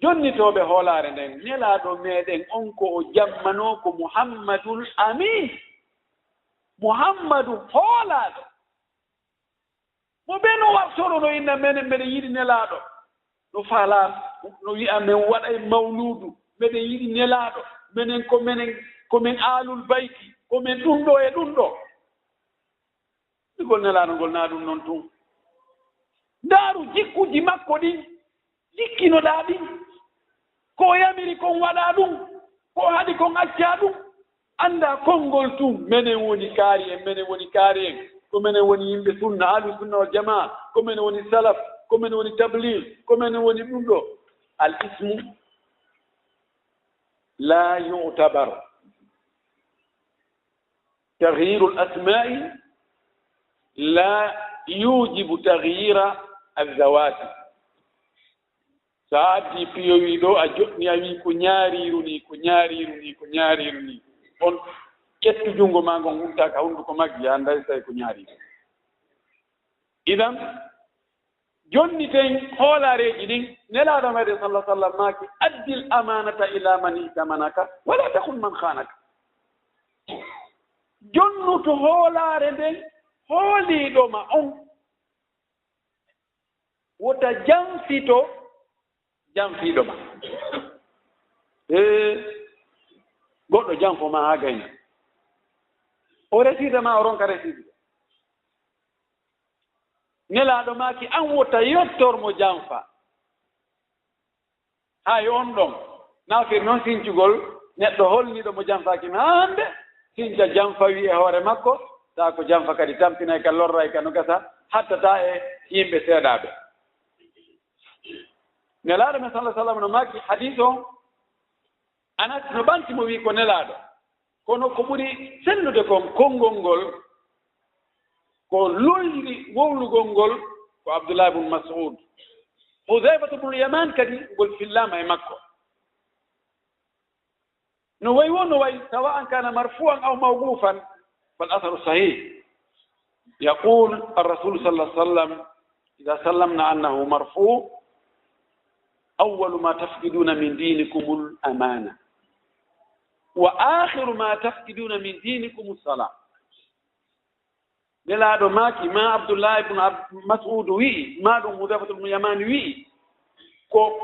Jonnitooɓe hoolaare nden, Nelaaɗo meɗen on ko o jammanoo ko Muhammadul Amin. Muhammadu hoolaaɗo. Mo ɓe no wartoro no inna menen meɗen yiɗi Nelaaɗo. No faalaa, no wi'a men waɗay mawluudu, meɗen yiɗi Nelaaɗo. Menen ko menen, ko men aalul bayti, ko men ɗum ɗo e ɗum ɗo. Igol Nelaaɗo ngol na ɗum non tun. Ndaaru jikkuji makko ɗin, jikkinoɗaa ɗin. Ko o yamiri kon waɗaa ɗum, ko o haɗi kon accaa ɗum. Anndaa konngol tun, menen woni kaari en, menen woni kaari en. Ko menen woni yimɓe sunna, ahlu sunna wal jamaa, ko menen woni salaf, ko menen woni tabligh, ko menen woni ɗum ɗo. Al ismu la yu'tabar. تغيير الأسماء لا يوجب تغيير الذوات. So a addi piyowi ɗo, a joɗni, a wi ko ñaariiru ni, ko ñaariiru ni, ko ñaariiru ni. On ƴettu junngo ma ngon, wurta ka hunnduko maggi, a annday tawi ko ñaariiru. Idan, jonniten hoolaareeji ɗin. Nelaaɗo meɗen sallallahu alaihi wasallam maaki, "Addil amanata ila man i'tamanaka, wala takhun man khanaka." Jonnutu hoolaare nden hooliiɗo ma on. Wota janfito janfiiɗo ma. Ee, goɗɗo janfo ma haa gayna. O resirde ma, o ronka resirde. Nelaaɗo maaki an wota yottor mo janfa. Hay on ɗon, na fir noon sincugol neɗɗo holniiɗo mo janfaaki mi haa hannde, sinca janfa wi e hoore makko, taa ko janfa kadi tampinay ka, lorray ka no gasa, hattata e yimɓe seeɗaaɓe. Nelaaɗo men sallallahu alaihi wasallam no maaki hadis on, Anas no ɓanti mo wi ko Nelaaɗo. Kono ko ɓuri sellude kon konngol ngol, ko lolli wowlugol ngol, ko Abdullah ibn Mas'ud. Hudhayfatu ibn Yaman kadi ngol fillaama e makko. No wayi wo no wayi, سواء كان مرفوعا أو موقوفا، فالأثر صحيح. يقول الرسول صلى الله عليه وسلم: إذا سلمنا أنه مرفوع، أول ما تفقدون من دينكم الأمانة، وآخر ما تفقدون من دينكم الصلاة. Nelaaɗo maaki, ma Abdullah ibn Ab-, Mas'ud wi'i, ma ɗum Hudayfatul Yamani wi'i, ko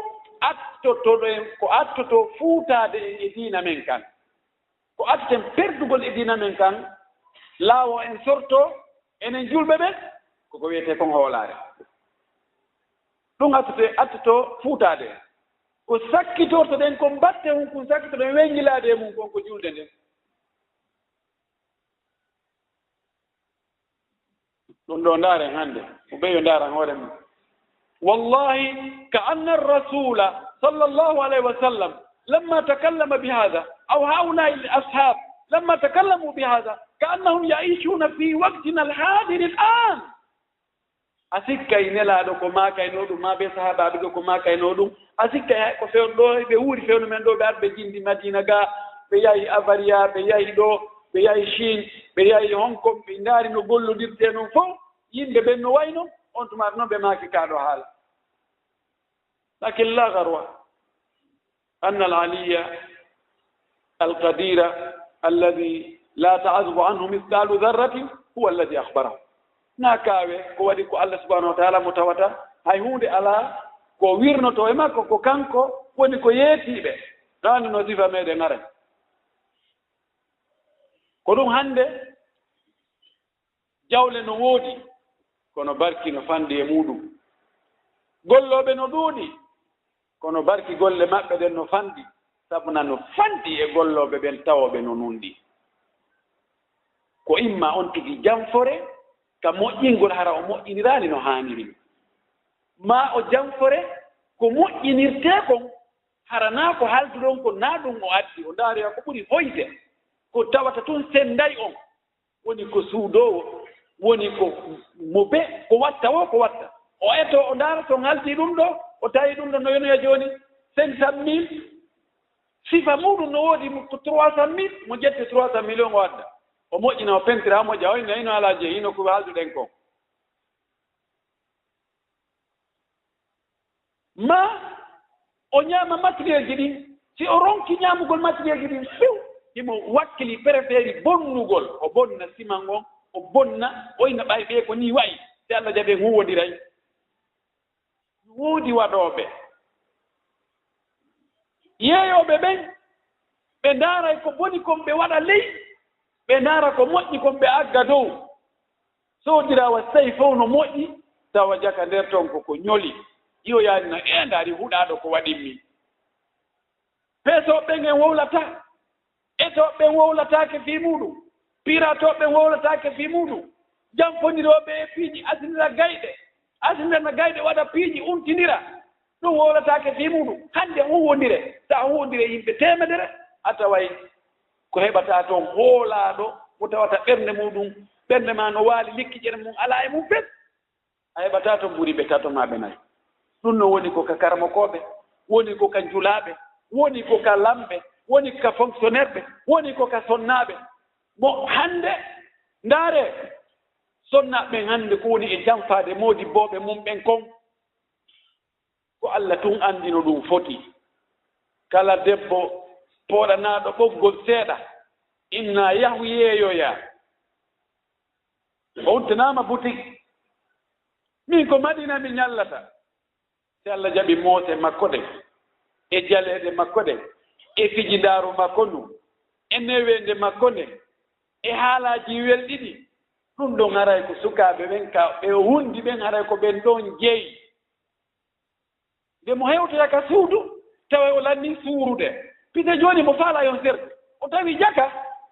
attotoɗo en, ko attoto fuutaade en e diina men kan. Ko atten perdugol e diina men kan, laawo en sorto, enen julɓe ɓen, koko wiyetee kon hoolaare. Ɗum attoto, attoto fuutaade en. Ko sakkitortoɗen, ko mbatte hun kun sakkitoɗen weññilaade e mum kon ko julde nden. Ɗum ɗo ndaaren hannde, ko ɓe yo ndaaran hoore mum. والله كأن الرسول صلى الله عليه وسلم لما تكلم بهذا، أو هؤلاء الأصحاب لما تكلموا بهذا، كأنهم يعيشون في وقتنا الحاضر الآن. A sikkay Nelaaɗo ko maakaynoo ɗum, maa ɓe sahaabaaɓe ɓe ko maakaynoo ɗum. A sikkay hay ko fewndo ɗo, ɓe wuuri fewndo men ɗo, ɓe ari ɓe jindi Madiina ga, ɓe yahi Avaria, ɓe yahi ɗo, ɓe yahi Chine, ɓe yahi Hong Kong, ɓe ndaari no gollondirtee non fof, yimɓe ɓen no wayno, on tuma noon ɓe maaki kaa ɗo haala. Lakin laa garwa. أن العلي القدير الذي لا تعزب عنه مثقال ذرة هو الذي أخبره. Na kaawe ko waɗi ko Allah subhanahu wa ta'ala mo tawata hay huunde alaa ko wirnoto e makko, ko kanko woni ko yeetiiɓe. Ɗaani no sifa meɗen aran. Ko ɗum hannde Jawle no woodi, kono barki no fanɗi e muuɗum. Gollooɓe no ɗuuɗi, kono barki golle maɓɓe ɗen no fanɗi, sabu na no fanɗi e gollooɓe ɓen tawooɓe no nunɗi. Ko imma on tigi janfore ka moƴƴingol hara o moƴƴiniraali no haaniri, maa o janfore ko moƴƴinirtee kon hara naa ko haalduɗon kon naa ɗum o addi, o ndaari ko ɓuri hoyde ko tawata tun sennday on. Woni ko suudoowo, woni ko mo be, ko watta woo, ko watta. O etoo, o ndaara so on haldi ɗum ɗoo, o tawi ɗum ɗoo no yonoya jooni cinq cent mille. Sifa muuɗum no woodi mo ko trois cent mille, mo ƴetti trois cent mille on o adda. O moƴƴina, o pentira, o moƴƴa, o inna, ino alaa jeyi, ino ko haalduɗen kon. Ma o ñaama matériel ji ɗin. Si o ronki ñaamugol matériel ji ɗin few, himo wakkili, préféri bonnugol. O bonna siman on, o bonna, o inna ɓay ɓee ko nii wa'i, si Alla jaɓi en huuwondiray. Woodi waɗooɓe, yeeyooɓe ɓen, ɓe ndaaray ko boni kon ɓe waɗa ley, ɓe ndaara ko moƴƴi kon ɓe agga dow. Soodira wa sey fow no moƴƴi, tawa jaka nder ton ko ko ñoli. Iyo yaani na, ee, ndaari huɗaaɗo ko waɗimmi. Peesooɓe ɓen en wowlataa. Etooɓe ɓen wowlataake fii muuɗum. Piratooɓe ɓen wowlataake fii muuɗum. Janfondirooɓe e piiji, asinira gayɗe. Asinirana gayɗe, waɗa piiji, untindira. Ɗum wowlataake fii muuɗum. Hannde huuwondire. So a huuwondire yimɓe teemedere, a taway ko heɓataa toon hoolaaɗo mo tawata ɓernde muuɗum, ɓernde maa no waali, likkiɗe mum alaa e mum fes. A heɓataa toon ɓuri ɓe tato maa ɓe nayo. Ɗum no woni ko ka karamokooɓe, woni ko ka njulaaɓe, woni ko ka lamɓe, woni ko ka fonctionnaire ɓe, woni ko ka sonnaaɓe. Mo hannde, ndaaree, sonnaaɓe ɓen hannde ko woni e janfaade moodibbooɓe mum ɓen kon. Ko Alla tun anndi no ɗum foti. Kala debbo pooɗanaaɗo ɓoggol seeɗa, inna yahu yeeyoya. O uddanaama butik. Min ko Madina mi ñallata. Si Alla jaɓi moose makko ɗen, e jaleeɗe makko ɗen, e fijindaaru makko ndun, e neweende makko nden, e haalaaji welɗi ɗin, ɗum ɗon haray ko sukaaɓe ɓen ka ɓe o hunndi ɓen, haray ko ɓen ɗon jeyi. Nde mo hewtoya ka suudu, tawa o lannii suurude. Pite jooni mo faalaa yon sertu. O tawi jaka,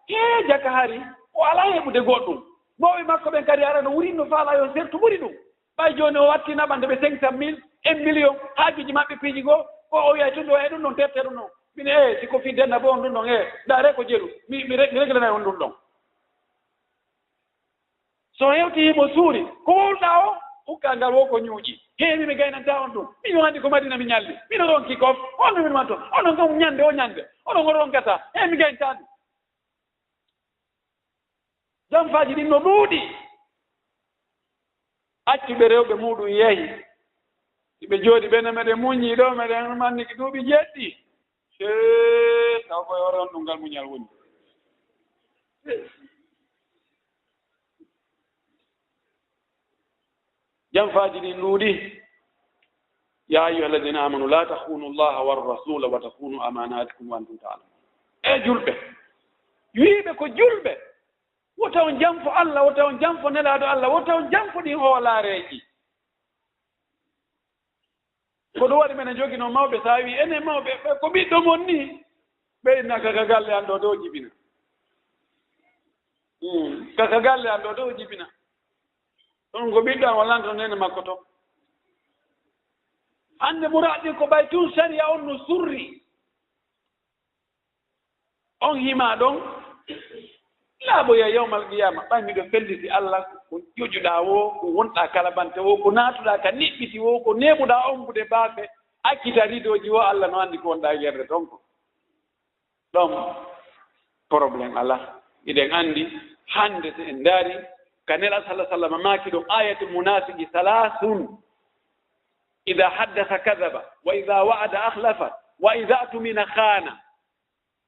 hee jaka hari, o alaa heɓude goɗɗum. Mawɓe makko ɓen kadi ara no wurin no faalaa yon sertu ɓuri ɗum. Ɓay jooni o watti naɓande ɓe cinq cent mille, un million, haajuuji maɓɓe piiji goo, o, o wi'ay tun ɗo, e ɗum ɗon terte ɗum ɗon. Min, e, si ko fii denna bo on ɗum ɗon, e, ndaare ko jelu. Mi, mi re-, mi reglanay on ɗum ɗon. So hewti himo suuri, ko wowluɗaa o, hukkaa ngal wo ko ñuuƴi. Hee, mi, mi gaynantaa on ɗum. Min o anndi ko Madina mi ñalli. Mino ronki kof. On no min manto. Onon kon ñande o ñande. Onon o ronkata. Hee, mi gayntaa ɗum. Janfaaji ɗin no ɗuuɗi. Accuɓe rewɓe muuɗum yehi. Iɓe jooɗi ɓe, no meɗen muññi ɗo, meɗen manniki duuɓi jeeɗiɗi. Cee, taw koye hoore on ɗum ngal muñal woni. Janfaaji ɗin ɗuuɗi. يا أيها الذين آمنوا لا تخونوا الله والرسول وتخونوا أماناتكم وأنتم تعلمون. E julɓe, wiiɓe ko julɓe, wota on janfo Alla, wota on janfo Nelaaɗo Alla, wota on janfo ɗin hoolaareeji. Ko ɗum waɗi minen njoginoo mawɓe, so a wii enen mawɓe, ɓe ko ɓiɗɗo mon nii, ɓe inna ka, ka galle an ɗo, ɗo jibina. Hmm, ka, ka galle an ɗo, ɗo jibina. Ɗum ko ɓiɗɗo an, walla an to neene makko to. Hannde muraaɗi ko ɓay tun sariya on no surri. On himaa ɗon laaɓoya yawmal qiyaama. Ɓay miɗo felliti Alla, ko ƴoƴuɗaa woo, ko wonɗaa kalabante woo, ko naatuɗaa ka niɓɓiti woo, ko neeɓuɗaa ombude baafe, accita ridooji woo, Alla no anndi ko wonɗaa yerde ton ko. Ɗon problème alaa. Hiɗen anndi hannde so en ndaari ka Nelaaɗo sallallaahu alayhi wa sallam maaki ɗon, آية المنافق ثلاث: إذا حدث كذب، وإذا وعد أخلف، وإذا اؤتمن خان.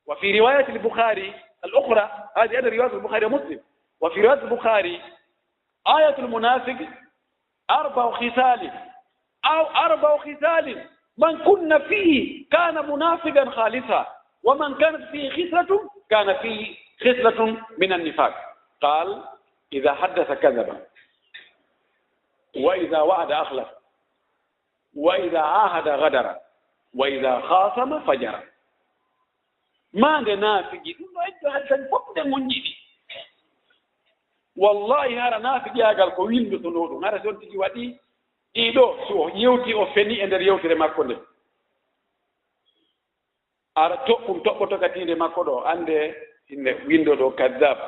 وفي رواية البخاري الأخرى، هذه أيضًا رواية البخاري ومسلم، وفي رواية البخاري: آية المنافق أربع خصال، أو أربع خصال، من كن فيه كان منافقا خالصا، ومن كانت فيه خصلة كان فيه خصلة من النفاق. قال: إذا حدث كذب، وإذا وعد أخلف، وإذا عاهد غدر، وإذا خاصم فجر. Maande naafigi, ɗum ɗo eddo hade tan fof nde ngonji ɗi. Wallahi, hara naafigiyaagal ko winndotonoo ɗum. Hara si on tigi waɗi ɗiɗo, si o yewti, o feni e nder yewtere makko nde. Ara toɓɓum toɓɓoto ka tiinde makko ɗo, annde inde winndo ɗo kazzab.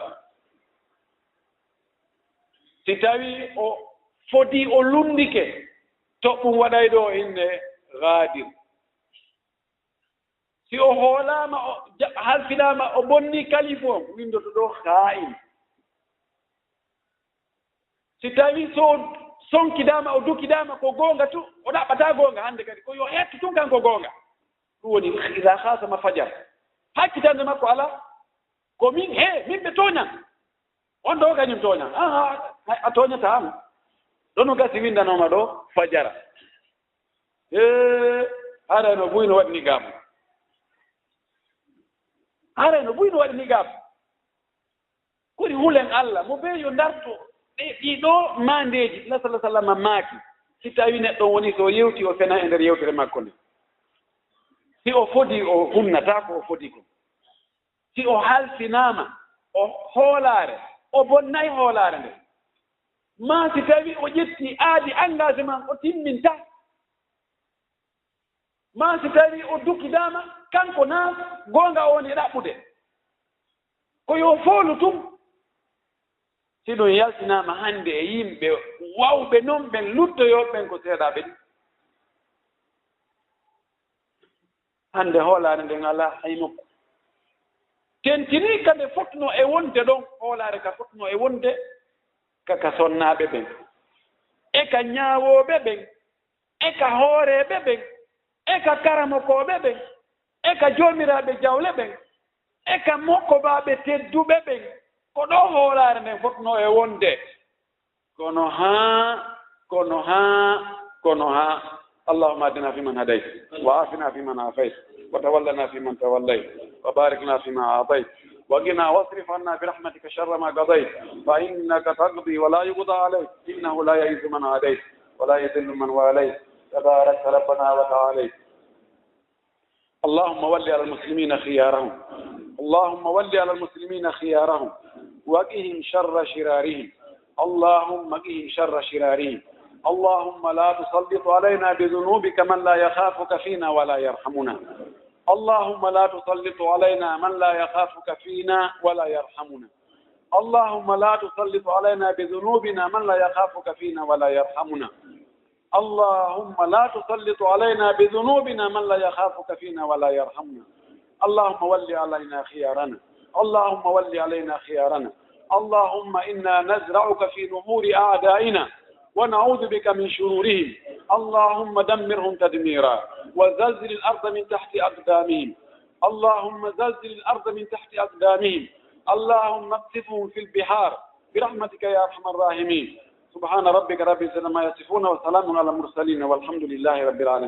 Si tawi o fodi, o lunndike, toɓɓum waɗay ɗo inde gaadir. Si o hoolaama, o ja-, halfinaama, o bonni kalifu on, winndoto ɗo haa'in. Si tawi so o sonkidaama, o dukidaama ko goonga tu, o ɗaɓɓataa goonga hannde kadi, ko yo hettu tun kanko goonga. Ɗum woni iza khasama fajar. Hakkitande makko alaa. Ko min, he, min ɓe tooñan. On ɗo kañum tooñan. Aha, a tooñataa an. Ɗo no gasi winndanooma ɗo fajara. Ee, haray no buy no waɗi ni gam. Haray no buy no waɗi ni gam. Koni hulen Allah, mo bee yo ndarto ɗe ɗiɗo maandeeji. Nabi sallallahu alaihi wasallam maaki, si tawi neɗɗo woni so yewti o fena e nder yewtere makko nde. Si o fodi o hunnata ko o fodi ko. Si o halfinaama, o hoolaare, o bonnay hoolaare nde. Maa si tawi o ƴetti aadi engagement o timminta. Maa si tawi o dukidaama, kanko naa goonga o woni ɗaɓɓude. Ko yo foolu tun. Si ɗum yaltinaama hannde e yimɓe wawɓe non ɓen luttoyooɓe ɓen ko seeɗaaɓe ɗi. Hannde hoolaare nden alaa hay nokku. Tentinii ka nde fotnoo e wonde ɗon, hoolaare ka fotnoo e wonde ka, ka sonnaaɓe ɓen, e ka ñaawooɓe ɓen, e ka hooreeɓe ɓen, e ka karamokooɓe ɓen, e ka joomiraaɓe jawle ɓen, e ka mokkobaaɓe tedduɓe ɓen. Ko ɗo hoolaare nden fotnoo e wonde. Kono haa, kono haa, kono haa. اللهم اهدنا فيمن هديت، وعافنا فيمن عافيت، وتولنا فيمن توليت، وبارك لنا فيما أعطيت، وقنا واصرف عنا برحمتك شر ما قضيت، فإنك تقضي ولا يقضى عليك، إنه لا يعز من عاديت، ولا يذل من واليت، تباركت ربنا وتعاليت. اللهم ول على المسلمين خيارهم. اللهم ول على المسلمين خيارهم. وقهم شر شرارهم. اللهم قهم شر شرارهم. اللهم لا تسلط علينا بذنوبك من لا يخافك فينا ولا يرحمنا. اللهم لا تسلط علينا من لا يخافك فينا ولا يرحمنا. اللهم لا تسلط علينا بذنوبنا من لا يخافك فينا ولا يرحمنا. اللهم لا تسلط علينا بذنوبنا من لا يخافك فينا ولا يرحمنا. اللهم ول علينا خيارنا. اللهم ول علينا خيارنا. اللهم إنا نزرعك في نحور أعدائنا ونعوذ بك من شرورهم. اللهم دمرهم تدميرا وزلزل الأرض من تحت أقدامهم. اللهم زلزل الأرض من تحت أقدامهم. اللهم اقذفهم في البحار برحمتك يا أرحم الراحمين. سبحان ربك رب العزة عما يصفون وسلام على المرسلين والحمد لله رب العالمين.